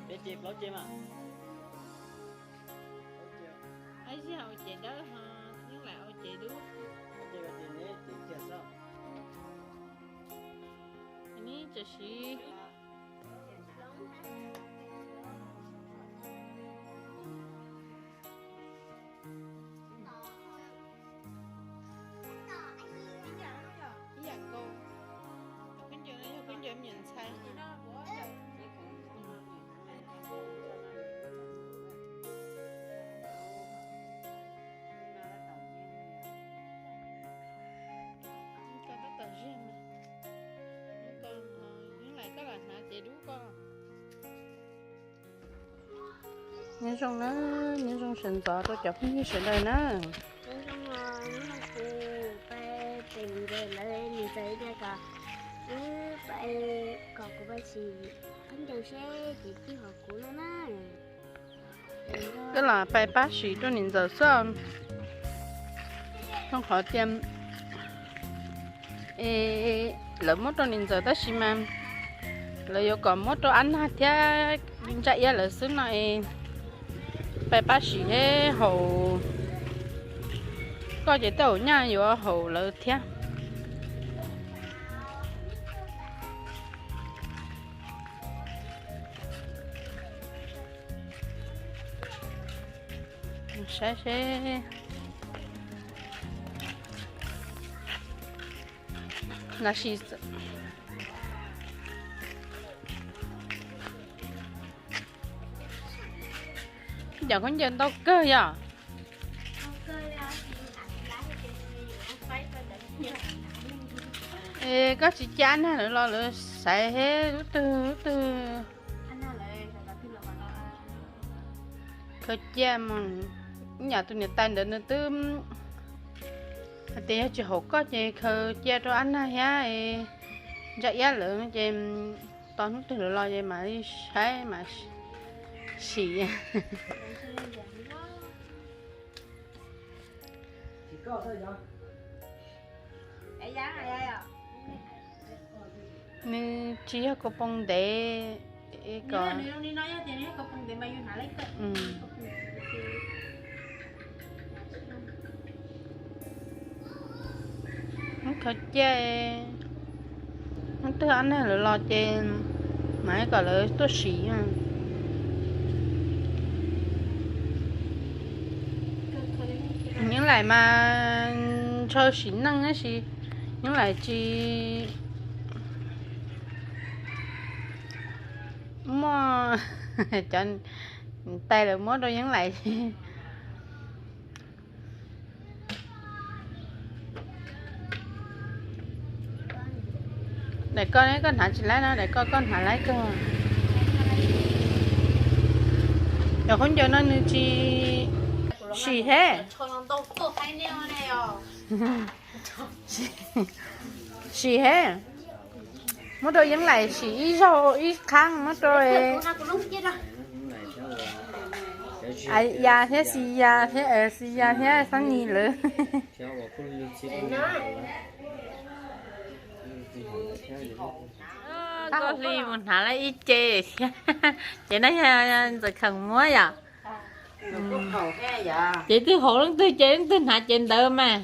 Peb ce plaub ce mas. Ab yam ua ces dawb ho, yeej lam ua ces dub. Neb tam sim ib yam nkaus, khaub ncaws no yog khaub ncaws me nyuam ntxhais. Koj tab tom ziag mas, koj, yeej lam koj lam hnav ces dub koj. Nyob zoo na, nyob zoo sawv ntxov rau cov phooj ywg sawv daws na. Nyob zoo, nyob zoo, kuv pais pem ntawm lawv niam ntxawm tias kom wb pais, kom kuv pais sim khaub ncaws seb ces twb hov kuv no na. Wb los pais pab sim rau niam ntxawm xwb. Zoo qhov tias es lawv muab rau niam ntxawm tab sis mas lawv yuav kom muab rau Ab Nag thiab Ntsaj Iab lawv xwb no es pais pab sim thiab haum. Koj ces tej zaum nyaj yuav haum lawv thiab. Saib seb. Los sis cov khaub ncaws ntau kawg yom. Es koj tsis cia Ab Nag lawv los lawv xaiv thiab lub twg lub twg. Khaws cia mus, ib yam tus niam tais ntawd nws twb hais tias yog tsis haum koj ces khaws cia rau Ab Nag thiab Ntsaj Iab lawv no ces tos hnub twg lawv los ces mam li saib mam sim. Nws tsis yog kaus poom ntev. Khaws cia, hnub twg Ab Nag lawv los ces mam kom lawv tuaj sim. Yeej Laim mas ntshaw sim neej tab sis Yeej Laim tsis muaj, cov niam tais lawv muab rau Yeej Laim. Daim ko koj hnav tsis laib no, daim ko koj hnav laib kawg. Cov khaub ncaws no nws tsis sim thiab. Sim thiab. Muab rau Yeej Laim sim ib zaug ib qhab muab rau Yas thiab Xis Yas thiab, Xis Yas thiab Xab Nis lawv. Koj li mus hnav lawm ib ce thiab. Ces no yog ntxawm kheem muab yom. Ces twb haum leej twg ces leej twg hnav ces ntawd mas.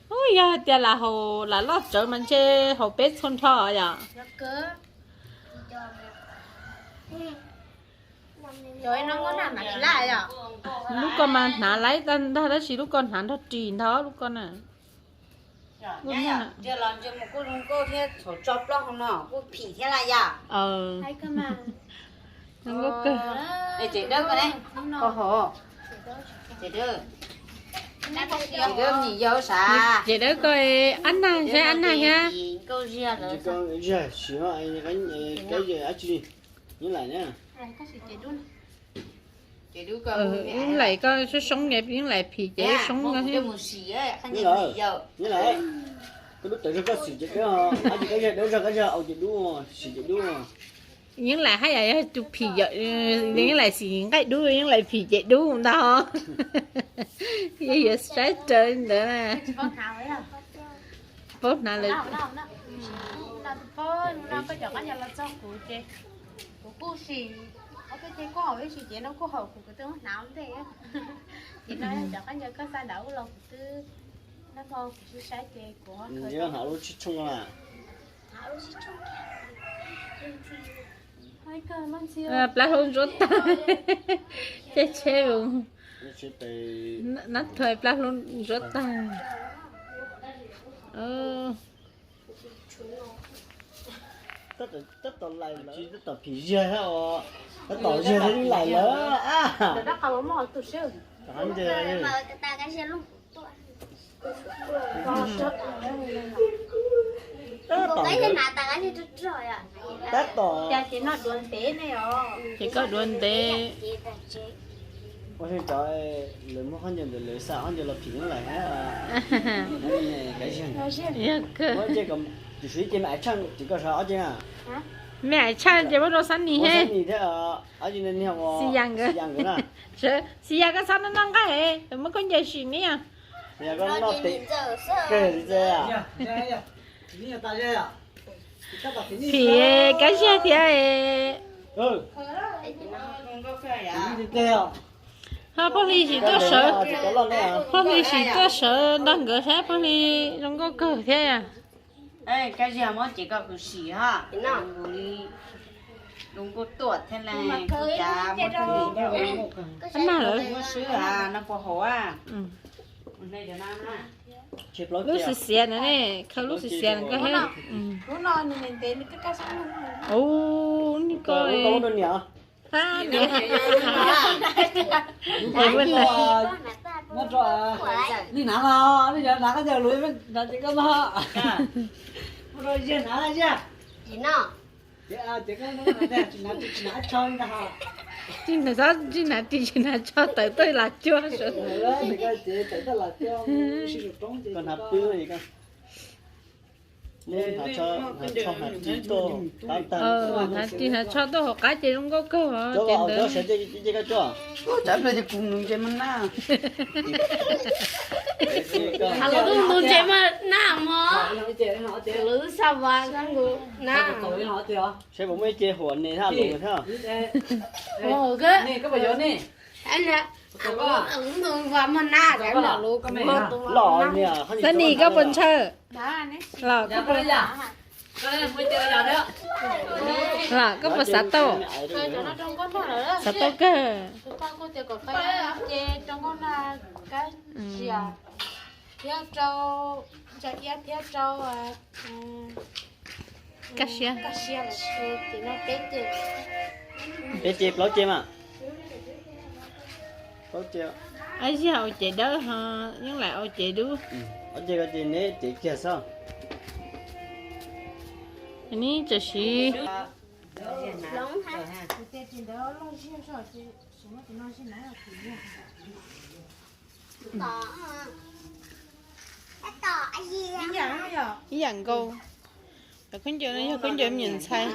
Ub, yog tias lam haum lam loj tsawv mas ntshe haum peb txhua nrho yom. Lub ko mas hnav laib tag ntag tab sis lub ko hnav nrog ris ntag lub ko na. Ces dawb ko Ab Nag thiab Ab Nag thiab. Yeej Laim koj soob soob, Yeej Laim phim ces soob no thiab. Yeej Laim haj yam yog tus phim, Yeej Laim xim nqaij dub, Yeej Laim phim ces dub ntag. Yog yuav saib raws li ntawd na. Paub hnav lawm. Kuv kuj sim, ob peb ces kuj haum ib sim ces no kuj haum kuv, kuv twb hnav ntej. Ces no cov khaub ncaws koj xa nram ub los kuv twb, nag hmo kuv sib saib ces kuv hnav lub tsib tshooj na. Plab hlaub ntsuab tag. Caij tsheb, nab thua plab hlaub ntsuab tag. Tab tom phim ziag thiab os, tab tom ziag thiab Yeej Laim lawm. Tab tom, tab tom, ces koj duav ntev. Ua li cov lawv muab khaub ncaws ntawd lawv xa khaub ncaws los phim Yeej Laim thiab. Yog kawg. Tus xwb ces me Aiv Tshaj ces koj sawv ob ce na. Me Aiv Tshaj ces muab rau Xab Nis he. Xab Nis thiab ob ce na, Xi Yas nkawd. Xi Yas koj txhob noj noj nqaij, muab khaub ncaws sim ne. Xi Yas koj noj tes kawg li. Phim Kab Ziag thiab. Ho Phooj Ywg sim tuaj sawv, Phooj Ywg sim tuaj sawv nrog nkawd saib, Phooj Ywg zoo nkauj kawg thiab. Kab Ziag muab ces koj sim ha, zoo nkauj tuaj thiab ne. Kuv cas muab, muab swb ha, no puas haum a? Lub xiav xiav na ne, khawb lub xiav xiav na koj thiab. Ub, nej koj, niam. Li hnav los, li hnav koj cov lus, hnav ces koj no. Tsis hnav, tsis hnav ris tsis hnav tsho tawm tuaj lam cuab. Hnav ris hnav tsho tuaj hauv qab ces zoo nkauj kawg os. Ces ntawd ces kuv nus ntses mas na. Nus ntses mas na mog. Lawv xav vas na. Saib puas muaj ib ce huam ne thaj lus thiab. Los, Xab Nis koj puas ntshaw? Los koj puas, los koj puas xav tau? Xav tau kawg. Kaj siab. Peb ce plaub ce mas. Ab, Ziag ua cev dawb ho Yeej Laim ua cev dub. Ob ce ko ces neb cev kiag xwb. Neb txawm siv. Ib yam nkaus. Cov khaub ncaws no yog khaub ncaws me nyuam ntxhais.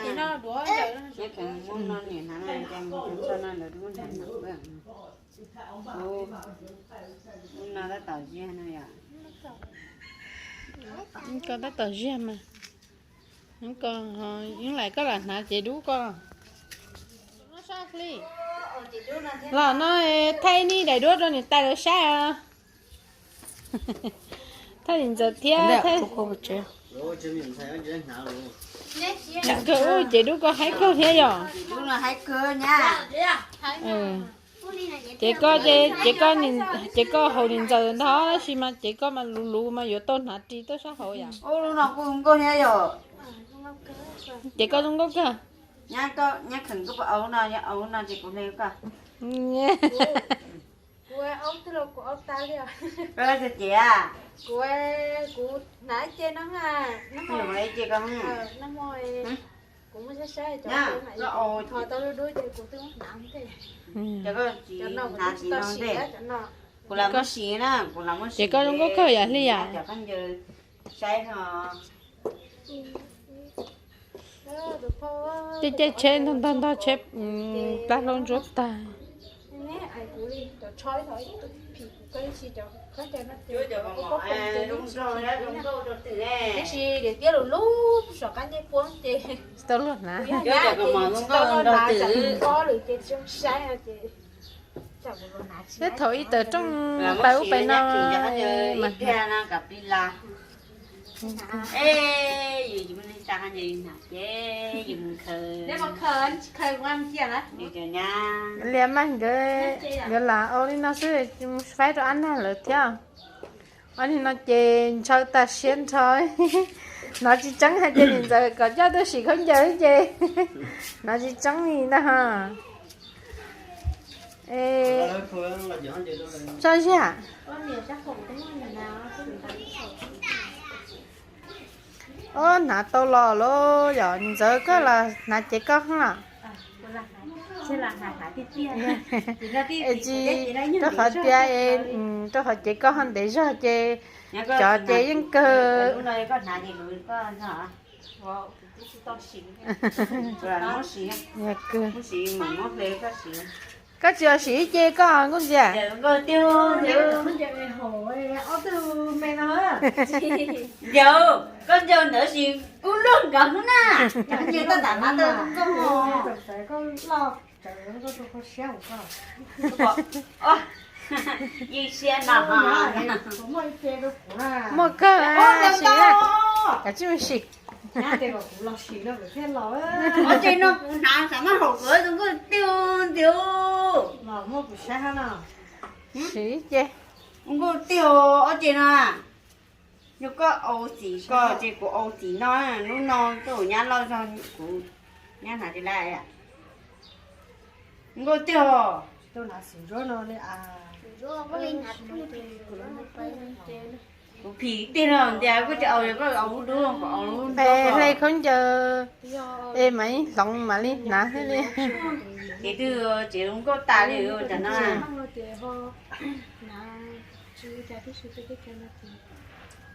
Koj tab tom ziag mas. Koj, Yeej Laim koj lam hnav cev dub koj. Los no thaij ib daim duab rau niam tais lawv saib os. Thaij niam ntxawm thiab. Kawg ub, cev dub koj haib kawg thiab yom. Ces koj, ces koj haus niam ntxawm ntag tab sis mas cev koj mas luv luv mas yuav tau hnav ris tuaj sab hauv yom. Ces koj zoo nkauj kawg. Kuv, kuv hnav ce no, kuv muaj saib saib cov, thov tau lub dub ces kuv twb hnav ntej. Cov no kuv twb tsis tau sim na, kuv lam muab sim. Ces koj zoo nkauj kawg yom Hli yom. Saib no. Caij caij tsheb ntog ntog ntog tsheb, plab hlaub ntsuab tag. Tsis tau luag hnav. Teb thaum ib tawm rooj pais ub pais no mas liam mas nkawd, nkawd lam ua li no xwb, mus faib rau Ab Nag lawv thiab. Ua li no ces ntshaw tag siab nrho. Hnov tsis tseeb hais tias niam ntxawm kom coj tuaj sim khaub ncaws ces hnov tsis tseeb li ntag. Tso ziag. Ob, hnav tau los lauj, yog niam ntxawv koj los hnav cev koj hos. Es tsis, rau qhov tias, rau qhov cev koj ho ntev zog ces cov ces yeej kawg. Koj tsis los sim ib ce koj Nkauj Ntxias. Ncaus, koj ncaus ntawd sis kub luaj nkawd xwb na. Ncaus tab tom hnav tau nkauj. Yeej siab no. Muaj kawg, sim, kav tsij mus sim. Ob ce no kuv hnav xav mas haum kawg tus nkauj tiag ntiag. Sim ces. Nkauj tiag, ob ce no. Yog koj au txiv koj ces kuv au txiv no, hnub no koj nyab loj zog kuv nyab hnav tsis laj. Nkauj tiag. Kuv phim tiag no ntias koj tsis au, koj au lub dub, kuv au lub dub. Hle khaub ncaws es mam li hloov mam li hnav thiaj li. Ces twb tsev nkauj tas li cov no.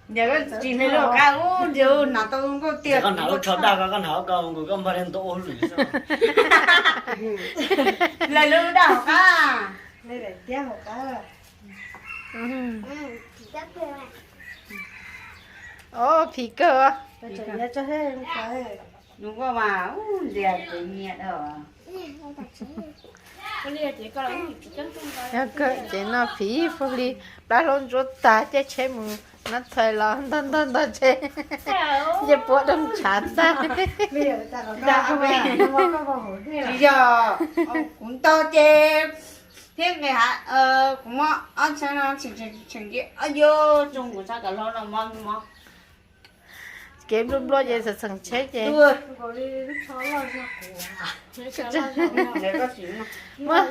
Ntias koj tsis hle lub hauv qab ub ntias hnav tau nkauj tiag. Koj hnav lub tsho daj ko, koj hnav ua ko nkaus koj npog li ntu ua lwm xwb. Hle lub daj hauv qab. Ob, phim kawg. Nws koj mas ntias kuv nyiam dhau. Yog kawg ces no phim ib pug li, plab hlaub ntsuab tag caij tsheb mus Nab Thais los ntog ntog ntog tsheb, ncej puab doo tshav tag. Tsis yog, kuv ntog ces thiab nqis hav, kuv muab ob txhab no tseem nce ob yug tsoo kuv txhab kom hlob no mob mob. Kev nplua nplua ces txheem txheem tsheb ces. Muaj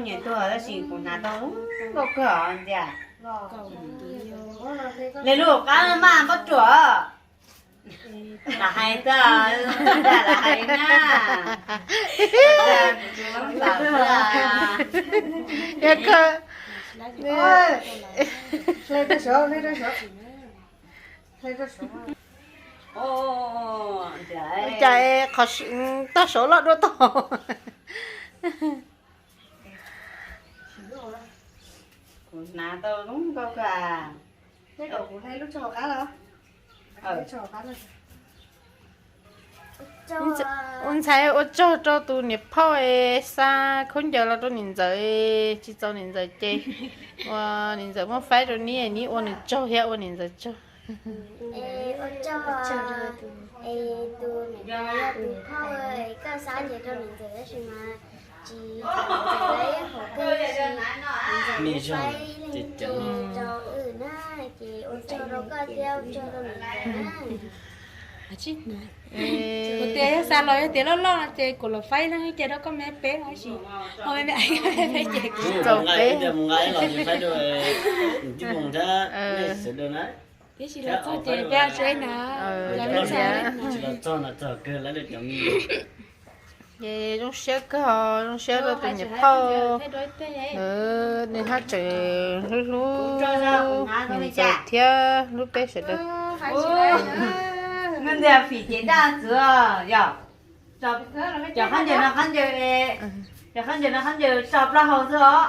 nyias tuag tab sis kuv hnav tau nkauj kawg os ntias. Hle lub hauv qab mas npab ruam. Lam hais tag, lam hais na. Cas qhov tog saud loj dua tog. Kuv hnav tau zoo nkauj kawg. Ua ntxhais ua tsaug rau tus niam phauj es xa khaub ncaws los rau niam ntxawm, tsis txaus niam ntxawm ces ua niam ntxawm muab faib rau neb, neb ua nws tsaug thiab ua niam ntxawm tsaug. Ua tsaug, es tus niam ntxawm yog tus phauj, koj xa ces rau niam ntxawm tab sis mas tsis, niam ntxawm lawv hauv kawg, niam ntxawm muab faib leej twg rau wb na, ces ua tsaug rau koj thiab ua tsaug rau niam ntxawm na. Kuv tias yog xa los yog tias loj loj no ces kuv los faib leej twg rau koj me peb no tab sis ho me me peb ces kuv tsis txaus peb. Mus nqa ib los ces faib rau tib mus thiab nej sawv daws na. Ib sim los txog ces peb seb na. Tsis los txog no txog kawg lawv cov me. Ces zoo siab kawg, zoo siab rau tus niam phauj. Nws haj tseem hlub hlub niam ntxawm thiab hlub peb sawv daws. Ntiag fim ces daj txwv yom. Cov khaub ncaws no khaub ncaws, cov khaub ncaws no khaub ncaws tso plaub hau xwb os.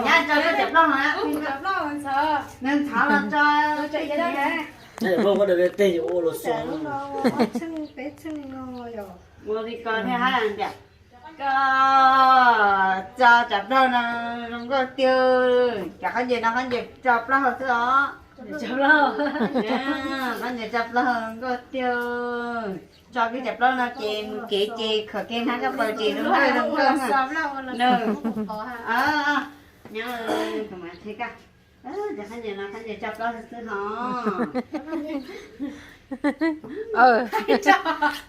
Nyab tso koj cov plaub hau na. Nws ntxhov los tso. Ua li ko thiaj hab tias koj tso cov plaub hau no zoo nkauj tiag. Cov khaub ncaws no khaub ncaws tso plaub hau xwb os. Khaub ncaws tso plaub hau zoo nkauj tiag. Tso kiag cov plaub no ces mus kev ces khov kev hnab koj paws ces zoo nkauj zoo nkauj. Nyob, khaub ncaws no khaub ncaws tso plaub hau xwb hos.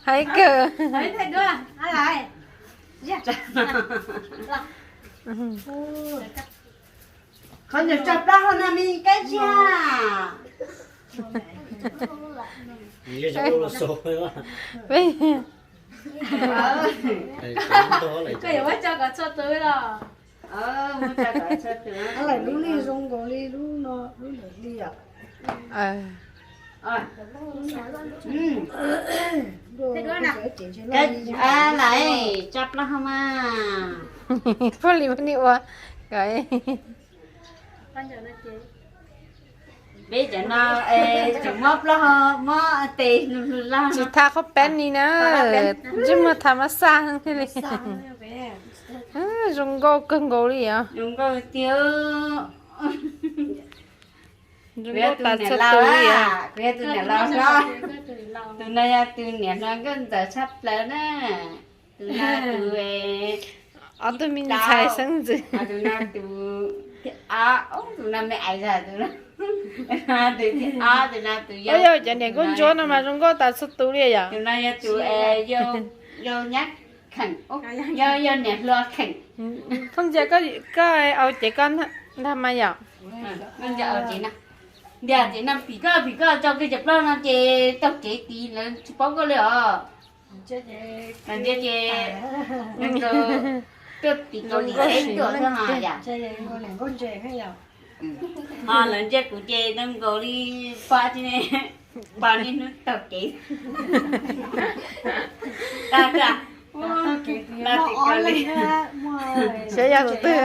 Hais kawg. Khaub ncaws tso plaub hau no me kab ziag. Koj yuav muab tso kom txhua tus los? Lub li zoo nkaus li lub no, lub ntawm li os. Lais, tso plaub hau mas. Phooj li phooj li ua. Peb cov no tseem muab plaub hau muab tes hlus hlus laj. Tsis thaj qhov peb ni na, ntsej muag tham mab xaj thiaj li. Zoo nkauj kawg nkaus li os. Zoo nkauj tiag. Zoo nkauj tas txhua tus li os. Kuv yog tus niam laus hlob. Tus no yog tus niam hluas nkauj ntxawm tshaj plaws na. Tus no tus, ob tug me ntxhais xeeb ntxwv. Tus no tus, tus no me ais zag tus no. Tus thib ob, tus no tus yau. Yog cov niam nkauj ntsuab no mas zoo nkauj tas txhua tus li yom. Tus no yog tus yau nyab kheem, yog niam hluas kheem. Phooj Ntxawg, koj au cev koj ntag mas yom. Ntiag ces no phim koj phim koj tso kiag cov plaub no ces taug kev tid lawv tsis paub koj li os. Ntsia ces tuaj tim Kaus Lim teb tuaj xwb no yom. Ho lawv ntsia kuv ces zoo nkaus li pom, pom niaj hnub taug kev. Saib yog tus twg.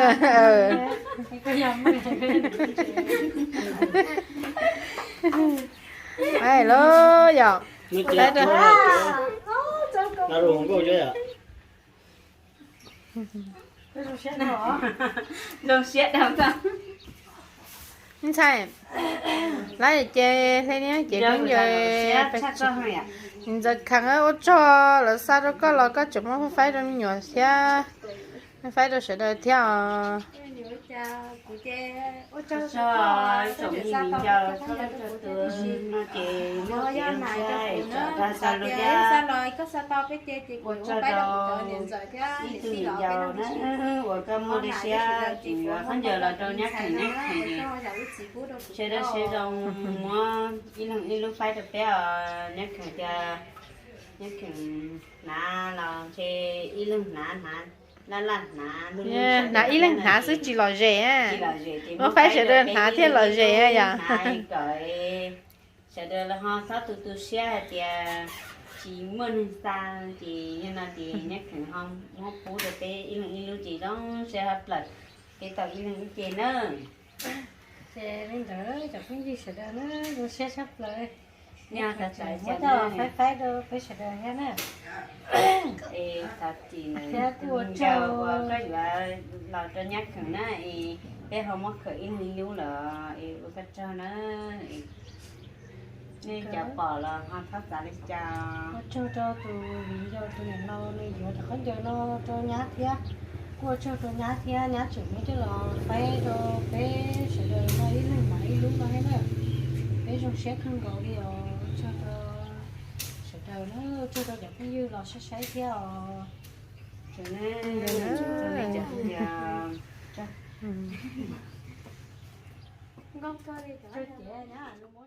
Lawm yom. Zoo siab dhau. Ntxhais, lawv ces hle niab ces peb ntawd, ntxawm kheev ua tsaug lawv xa rau koj los koj tseem muab faib rau me nyuam thiab, faib rau sawv daws thiab os. Ua tsaug rau ib tug niam yau na, uas koj muaj dej siab tseem yuav khaub ncaws los rau nyab kheem, nyab kheem sawv daws sawv zoo muab ib leeg ib lub faib rau peb os. Nyab kheem tias nyab kheem hnav los ntshe ib leeg hnav, hnav laj laj hnav, hnav ib leeg hnav xwb tsis lom zem, muab faib sawv daws hnav thiaj lom zem yom. Kom sawv daws los ho txhob tu tu siab hais tias tsis muaj neeg xa, ces yog no ces nyab kheem ho muab pub rau peb ib leeg ib lub ces zoo siab tshaj plaws, peb tau ib leeg ib ce nawb. Ces li ntawd cov phooj ywg sawv daws na, zoo siab tshaj plaws. Yog tau txais muab coj faib faib rau peb sawv daws thiab na. Es thov txim ntawm kuv ua tsaug uas koj yuav los rau nyab kheem na, es peb ho muab khaws ib leeg ib lub lawm, es ua koj tsaug na. Nej cov pom los ho txhob xav li cas. Ua tsaug rau tus viv ncaus tus niam laus nws yuav cov khaub ncaws no rau nyab thiab. Kuj ua tsaug rau nyab thiab, nyab tseem muab coj los faib rau peb sawv daws no ib leeg mas ib lub no thiab na. Peb zoo siab kawg nkaus li os. Ua tsaug rau sawv daws na, ua tsaug rau cov phooj ywg los saib saib thiab os. Nkauj kawg li cov. Tso cev na, lus